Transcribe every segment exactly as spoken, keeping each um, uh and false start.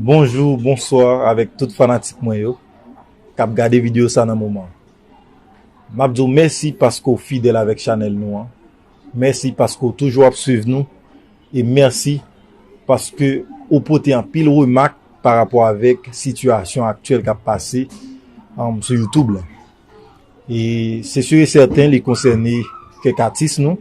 Bonjou, bonswa avèk tout fanatik mwen yo k ap gade videyo sa nan moman. M ap di w mèsi paske w fidèl avèk chanèl nou an. Mèsi paske w toujou ap swiv nou. E mèsi paske ou pote anpil remak pa rapò avèk sitiyasyon aktyèl k ap pase, um, sou YouTube la. E se si e sèten li konsène kèk atis nou.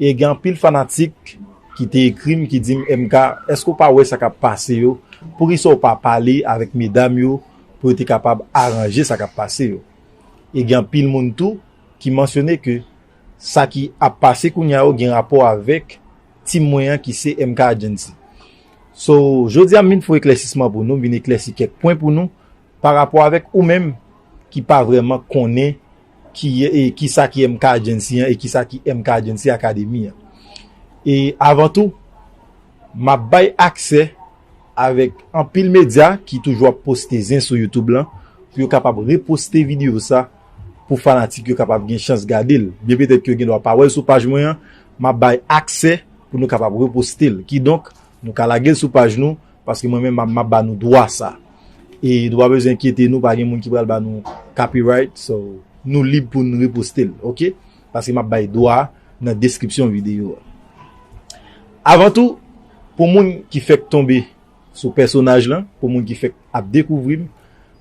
E gen anpil fanatik ki te ekri m, ki di m, "M K, èske w pa wè sa k ap pase yo? Poukisa w pa pale avèk medam yo pou yo te kapab aranje sa k ap pase yo?" E gen anpil moun tou ki mansyone ke sa ki ap pase kounye a yo gen rapò avèk tim mwen an ki se M K Agency. So, jodi a m vin fè eklèsisman pou nou, m vin eklèsi kèk pwen pou nou pa rapò avèk ou menm ki pa vrèman konnen ki, e, ki sa ki M K Agency an e ki sa ki M K Agency Academy an. E avan tou, m ap bay aksè avèk anpil medya ki toujou ap poste zen sou YouTube lan pou yo kapab reposte videyo sa pou fanatik yo kapab gen chans gade l. Byen petèt ke yo gen dwa pa wè l sou paj mwen an, m ap bay aksè pou nou kapab reposte l. Kidonk, nou ka lage l sou paj nou, paske mwen menm m ap, m ap ba nou dwa sa. E nou pa bezwen enkyete nou, pa gen moun ki pral ba nou copyright, so nou lib pou n reposte l, oke? Paske m ap bay dwa a nan deskripsyon videyo a. Avan tou, pou moun ki fèk tonbe sou pèsonaj lan, pou moun ki fèk ap dekouvri m,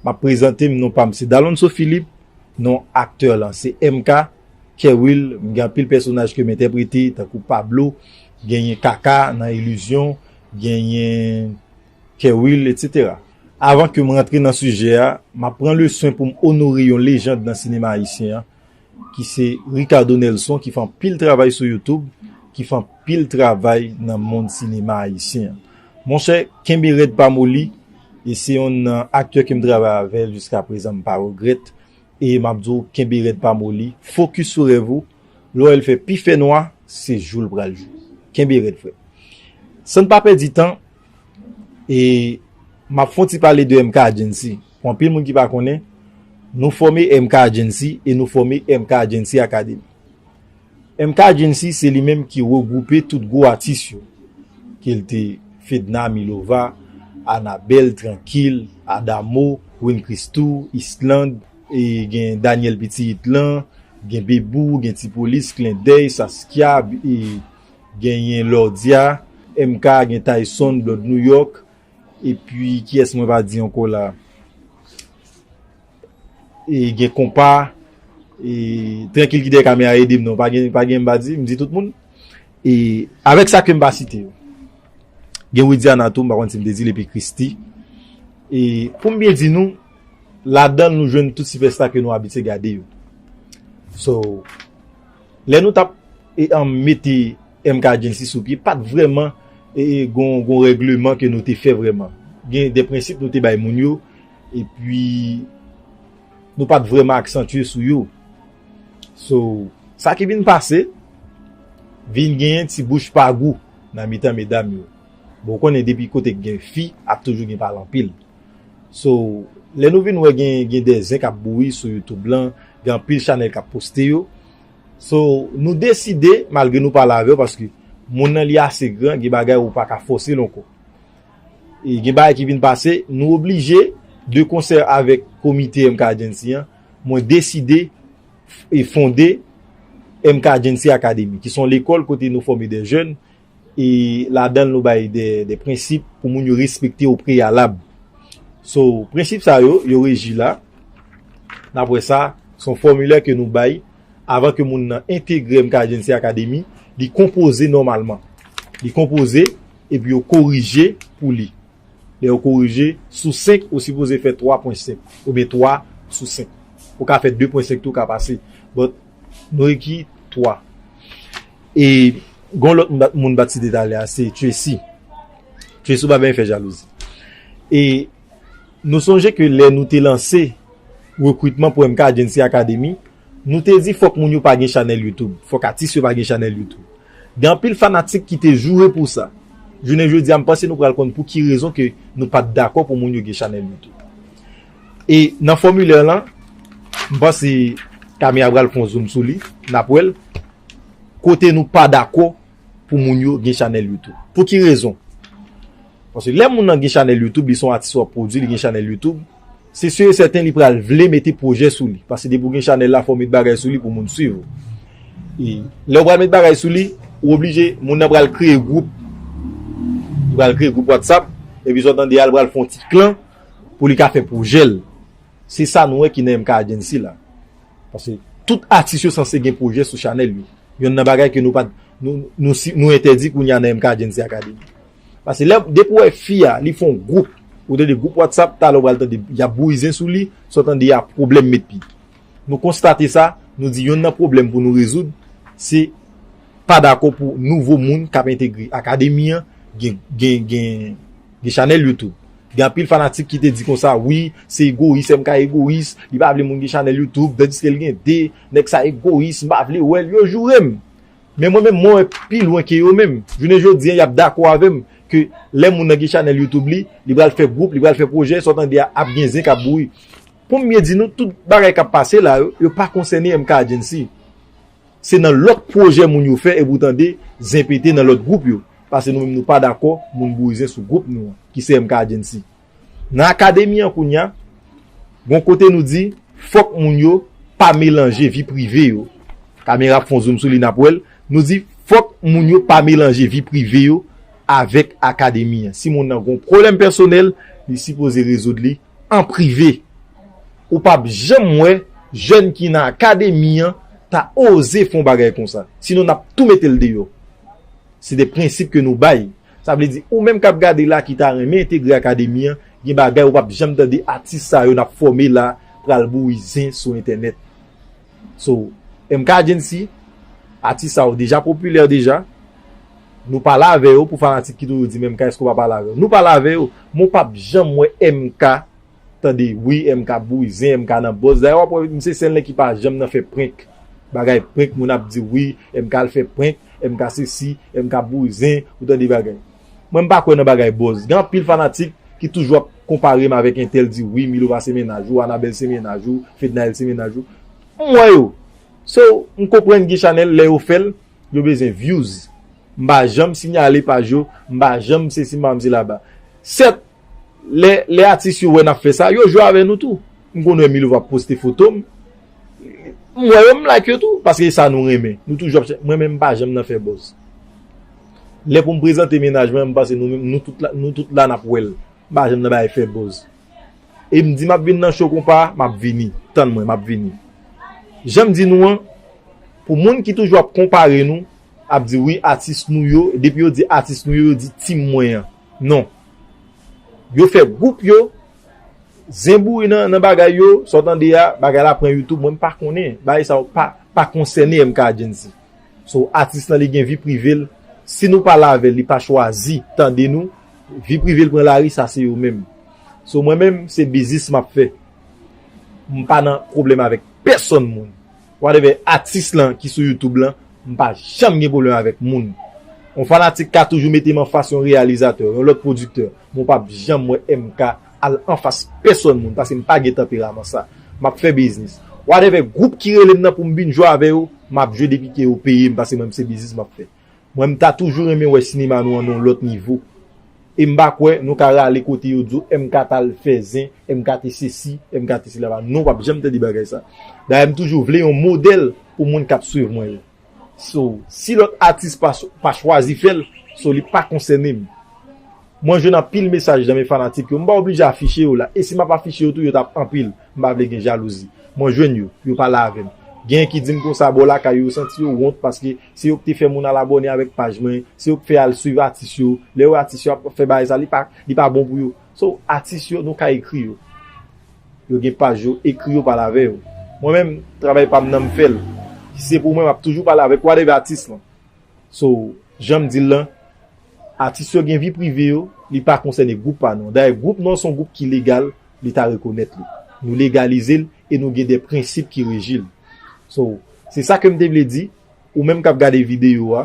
m ap prezante m, non pa m se Dalonso Philippe, non aktè lan se M K, Kerwill, m gen anpil pèsonaj ke m entèprete, tankou Pablo, genyen Kaka nan Ilizyon, genyen Kerwill, etsetera. Avan ke m rantre nan sijè a, m ap pran le swen pou m onore yon lejand nan sinema ayisyen an, ki se Ricardo Nelson, ki fè anpil travay sou YouTube, ki fè anpil travay nan mond sinema ayisyen an. Monchè, kenbe rèd pa moli, e se yon nan aktè ke m travay avè l jiska prezan, m pa regrèt, e m ap di w, kenbe rèd pa moli, fokis sou rèv ou, lè w wè l fè pi fè nwa, se jou l pral jou. Kenbe rèd, frè. San n pa pèdi tan, e m ap fè yon ti pale de M K Agency. Pou anpil moun ki pa konnen, nou fòme M K Agency e nou fòme M K Agency Academy. M K Agency se li menm ki regwoupe tout gwo atis yo, ke l te Fedna Milova, Anabel, Trankil, Adamo, Win Christou, Island, e gen Daniel Piti Itlan, gen Bebou, gen Ti Polis, Klendèy, Saskia, e genyen Lordia, M K, gen Tyson, Blood New York, epi kiyès mwen pa di ankò la? E gen Konpa, e Trankil ki dèyè kamera ede m non, pa gen, pa gen m pa di, m di tout moun. E avèk sa ke m pa site yo. Gen Widiana tou, m pa konn si m te di l, epi Christy. E pou m byen di nou, ladan l nou jwenn tout sipèsta ke nou abitye gade yo. So, lè nou t ap, e, an, mete M K Agency sou pye, pa t vrèman, e, e, gon, gon règleman ke nou te fè vrèman. Gen de prensip nou te bay moun yo, epi nou pa t vrèman aksantye sou yo. So, sa ki vin pase, vin genyen ti bouch pa gou nan mitan medam yo. Bon, ou konnen depi kote k gen fi, ap toujou gen pale anpil. So, lè nou vin wè gen, gen de zen k ap bouyi sou YouTube lan, gen anpil chanèl k ap poste yo. So, nou deside, malgre nou pale avè w, paske moun nan li ase gran, gen bagay ou pa ka fòse l ankò. E gen bagay ki vin pase, nou oblije, de konsè avèk komite M K Agency an, mwen deside e fonde M K Agency Academy, ki se yon lekòl kote nou fòme de jèn, e ladan l nou bay de, de prensip pou moun yo respekte o preyalab. So, prensip sa yo, yo reji la. N ap wè sa, se yon fòmilè ke nou bay avan ke moun nan entegre M K Agency Academy, li konpoze nòmalman. Li konpoze, epi yo korije pou li. Lè yo korije, sou senk, ou sipoze fè twa pwen senk, oubyen twa sou senk. Ou ka fè de pwen senk tou, ka pase. But, nou rekri twa. E, gon lòt moun bat, moun bat site talè a, se Tracy. Tracy, ou pa byen fè jalouzi. E, nou sonje ke lè nou te lanse rekritman pou M K Agency Academy, nou te di fòk moun yo pa gen chanèl YouTube, fòk atis yo pa gen chanèl YouTube. Gen anpil fanatik ki te joure pou sa. Jounen jodi a, m panse nou pral konn pou ki rezon ke nou pa t dakò pou moun yo gen chanèl YouTube. E nan fòmilè lan, m panse Camille pral fè yon zoom sou li, n ap wè l, kote nou pa dakò pou moun yo gen chanèl YouTube. Pou ki rezon? Paske lè moun nan gen chanèl YouTube, li se yon atis w ap pwodui, li gen chanèl YouTube, se si e sèten li pral vle mete pwojè sou li. Paske depi w gen chanèl la, fò w met bagay sou li pou moun swiv ou. E lè w pral met bagay sou li, ou oblije, moun nan pral kreye gwoup. Li pral kreye gwoup WhatsApp, epi sa w tande a, li pral fè yon ti klan pou li ka fè pwojè l. Se sa nou wè ki nan M K Agency la. Paske tout atis yo sanse gen pwojè sou chanèl yo. Yonn nan bagay ke nou pa t, nou, nou, si- nou entèdi kounye a nan M K Agency Academy. Paske lè, depi w wè fi a, li fè yon gwoup, ou tande gwoup WhatsApp, talè w pral tande y ap bouyi zen sou li, sa w tande a pwoblèm met pi. Nou konstate sa, nou di yonn nan pwoblèm pou nou rezoud, se pa dakò pou nouvo moun k ap entegre akademi an gen, gen, gen, gen chanèl YouTube. Gen anpil fanatik ki te di konsa, wi, se egoyis, M K egoyis, li pa vle moun gen chanèl YouTube, tandiske l gen de, nèg sa egoyis, m pa vle wè l, yo joure m. Men mwen menm, mwen wè pi lwen ke yo menm. Jounen jodi a, y ap dakò avè m ke lè moun nan gen chanèl YouTube li, li pral fè gwoup, li pral fè pwojè, sa w tande a ap gen zen k ap bouyi. Pou m byen di nou, tout bagay k ap pase la yo, yo pa konsène M K Agency. Se nan lòt pwojè moun yo fè epi w tande zen pete nan lòt gwoup yo. Paske nou menm nou pa dakò moun bouyi zen sou gwoup nou an, ki se M K Agency. Nan akademi an kounye a, gon kote nou di, fòk moun yo pa melanje vi prive yo. Kamera ap fè yon zoom sou li, n ap wè l. Nou di, fòk moun yo pa melanje vi prive yo avèk akademi an. Si moun nan gon pwoblèm pèsonèl, li sipoze rezoud li an prive. Ou p ap janm wè jèn ki nan akademi an ta oze fè yon bagay konsa. Sinon, n ap tou mete l deyò. Se de prensip ke nou bay. Sa vle di, ou menm k ap gade la ki ta renmen entegre akademi an, gen bagay ou p ap janm tande atis sa yo n ap fòme la pral bouyi zen sou entènèt. So, M K Agency, atis sa yo deja popilè deja. Nou pale avè yo pou fanatik ki toujou di, men M K, èske w pa pale avè yo? Nou pale avè yo, men w p ap janm wè M K tande, wi, M K ap bouyi zen, M K nan buzz. Dayè, w ap wè, m se sèl nèg ki pa janm nan fè prank. Bagay prank, moun ap di, wi, M K al fè prank, M K sesi, M K ap bouyi zen, ou tande bagay. Mwen, m pa kwè nan bagay buzz. Gen anpil fanatik ki toujou ap konpare m avèk entèl, di, wi, Milo pa se mennaj ou, Anabèl se mennaj ou, Fednaelle se mennaj ou. M wè yo. So, m konprann gen chanèl, lè yo fè l, yo bezwen views. M pa janm siyale paj yo, m pa janm sesi, m pa janm sela ba. Sèt, lè, lè atis yo wè n ap fè sa, yo jwe avè nou tou. M konn wè Milo ap poste foto m. M wè yo, m like yo tou, paske e sa nou renmen. Nou toujou ap chè-, mwen menm, m pa janm nan fè buzz. Lè pou m prezante mennaj mwen, m panse nou menm, nou tout la, nou tout la n ap wè l. M pa janm nan bay fè buzz. E m di m ap vin nan show konpa, m ap vini. Tann mwen, m ap vini. Jan m di nou an, pou moun ki toujou ap konpare nou, ap di wi, atis nou yo, depi yo di atis nou yo, yo di team mwen an. Non. Yo fè gwoup yo, zen bouyi nan, nan bagay yo, sa w tande a, bagay la pran YouTube, mwen m pa konnen. Bagay sa yo pa, pa konsène M K Agency. So, atis lan li gen vi prive l. Si nou pale avè l, li pa chwazi tande nou, vi prive l pran lari, sa se yo menm. So, mwen menm, se biznis m ap fè. M pa nan pwoblèm avèk pèsonn moun. Whatever atis lan ki sou YouTube lan, m pa janm gen pwoblèm avèk moun. Yon fanatik ka toujou mete m anfas yon reyalizatè, yon lòt pwodiktè, men w p ap janm wè M K al anfas pèsonn moun, paske m pa gen tanperaman sa. M ap fè biznis. Whatever gwoup ki rele m nan pou m vin jwe avè yo, m ap jwe depi ke yo peye m, paske mwen, m se biznis m ap fè. Mwen, m ta toujou renmen wè sinema nou an nan yon lòt nivo. E m pa kwè nou ka rale kote yo di w M K t al fè zen, M K te sesi, M K te sela ba. Non, w p ap janm tande bagay sa. Dayè, m toujou vle yon modèl pou moun k ap swiv mwen yo. So, si lòt atis pa, pa chwazi fè l, so, li pa konsène m. Mwen jwenn anpil mesaj nan men fanatik yo. M pa oblije afiche yo la. E si m ap afiche yo tou, yo t ap anpil. M pa vle gen jalouzi. Mwen jwenn yo, yo pale avè m. Genyen ki di m konsa bò lakay yo, yo santi yo wont paske se yo ki te fè moun al abòne avèk paj mwen, se yo ki fè al swiv atis yo. Lè yo wè atis yo ap fè bagay sa, li pa, li pa bon pou yo. So, atis yo, nou ka ekri yo. Yo gen paj yo, ekri yo, pale avè yo. Mwen menm, travay pa m nan m fè l. Si se pou mwen, m ap toujou pale avèk whatever atis lan. So, jan m di l lan, atis yo gen vi prive yo, li pa konsène gwoup pa nou an. Dayè, gwoup nou an se yon gwoup ki legal, Leta rekonèt li. Nou legalize l e nou gen de prensip ki reji l. So, se sa ke m te vle di, ou menm k ap gade videyo a,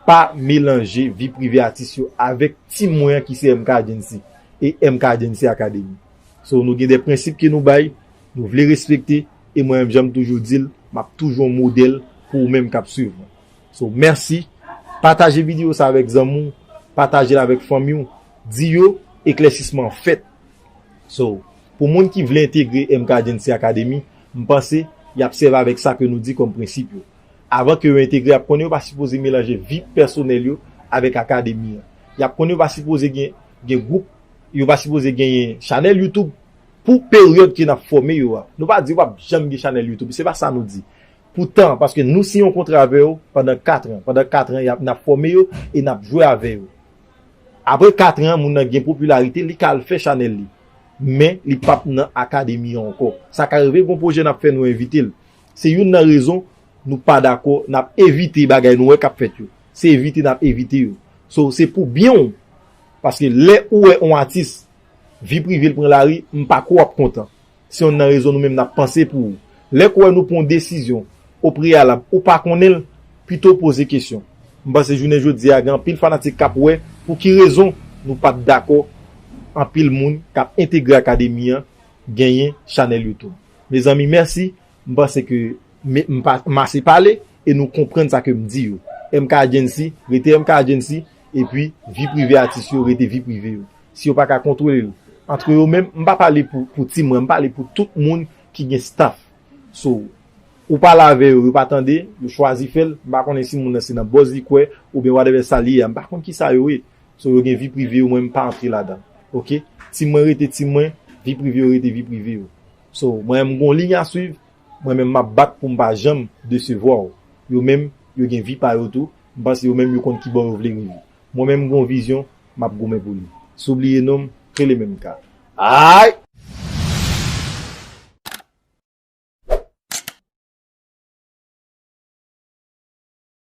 pa melanje vi prive atis yo avèk team mwen an ki se M K Agency e M K Agency Academy. So, nou gen de prensip ke nou bay, nou vle respekte, e mwen menm, jan m toujou di l, m ap toujou yon modèl pou ou menm k ap swiv mwen. So, mèsi. Pataje videyo sa avèk zanmi w, pataje l avèk fanmi w. Di yo, eklèsisman an fèt. So, pou moun ki vle entegre M K Agency Academy, m panse y ap sèvi avèk sa ke nou di kòm prensip yo. Avan ke yo entegre, y ap konnen yo pa sipoze melanje vi pèsonèl yo avèk akademi an. Y ap konnen yo pa sipoze gen, gen gwoup, yo pa sipoze genyen chanèl YouTube pou peryòd ke n ap fòme yo a. Nou pa di yo p ap janm gen chanèl YouTube, se pa sa nou di. Poutan, paske nou siyen yon kontra avè yo pandan kat an. Pandan kat an, y ap, n ap fòme yo e n ap jwe avè yo. Apre kat an, moun nan gen popilarite, li ka al fè chanèl li. Men, li p ap nan akademi an ankò. Sa ka rive, gon pwojè n ap fè, nou envite l. Se youn nan rezon nou pa dakò, n ap evite bagay nou wè k ap fèt yo. Se evite n ap evite yo. So, se pou byen w. Paske lè ou wè yon atis, vi prive l pran lari, m pa kwè w ap kontan. Se youn nan rezon nou menm n ap panse pou ou. Lè k ou wè nou pran yon desizyon o preyalab, ou pa konnen l, pito w poze kesyon. M panse jounen jodi a, gen anpil fanatik k ap wè pou ki rezon nou pa t dakò anpil moun k ap entegre akademi an genyen chanèl YouTube. Mezanmi, mèsi. M panse ke m, m pa, m ase pale e nou konprann sa ke m di yo. M K Agency, rete M K Agency, epi vi prive atis yo, rete vi prive yo. Si yo pa ka kontwole l antre yo menm, m pa pale pou, pou Team Mwen, m pale pou tout moun ki gen staff. So, ou pale avè yo, yo pa tande, yo chwazi fè l, m pa konnen si moun nan se nan buzz li kwè, oubyen whatever sa li ye a, m pa konn kisa yo ye. So, yo gen vi prive yo, mwen m pa antre ladan. Oke? Team Mwen rete Team Mwen, vi prive yo rete vi prive yo. So, mwen menm m gon liy a swiv, mwen menm m ap bat pou m pa janm desevwa w. Yo menm, yo gen vi pa yo tou, m panse yo menm yo konn kibò yo vle rive. Mwen menm m gon vizyon, m ap goumen pou li. Si w bliye non m, rele menm ka. Ay!